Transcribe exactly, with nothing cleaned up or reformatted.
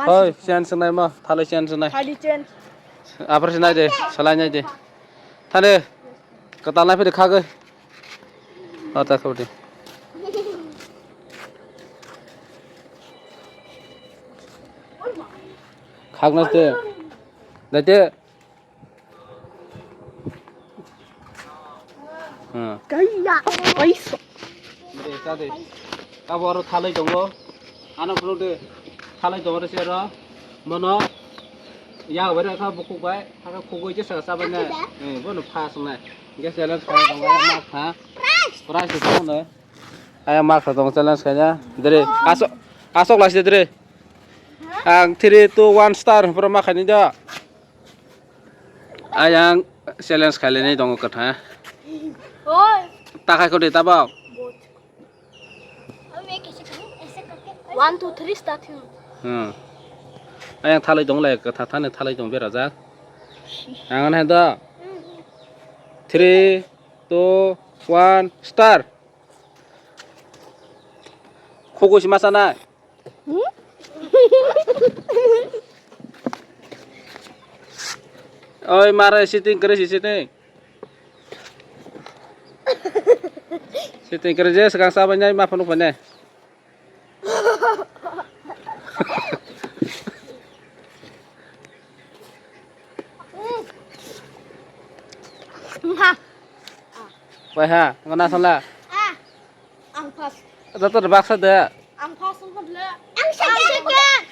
Hoi, chen se nai ma, thali chen se nai. Thali chen. Apre se nai de, salai nai de. Thale, katal nai phiri khagwi. Ata khawdi. Khagna se. Dai de. Hmm. Kaya, paisa. De, ta de. Abo aro thalai tongo. Ano phuru de. Thalai tongo de sero. Mono. Ya, wera kha bukuk bai. Hakhe khugui je sa sa bai na. Eh, bono pha sung nai. Ge challenge kha tongo, mak kha. Prize tongo no. Aya mak kha tongo challenge kha ya. Dere. Asok, asok lai se dere. Ang three, two, one, start. Pura mak kha ni da. Ayang challenge khailani tongo kwtha. Oi. Takhai khodi tabok. One, two, three, start. Hmm. Ayang thalai tong lai kwtha thani thalai tong berajak. Ang ne do. Three, two, one, start. Khuku sima sana. Oi, mare, sitting kere si sitting. Sitting kere je, sekarang sabar nyai, maaf, anu, pane. Pai ha, ngana sala. Ang first. Joto baksa de. Ang first wngkha bwle. Ang second.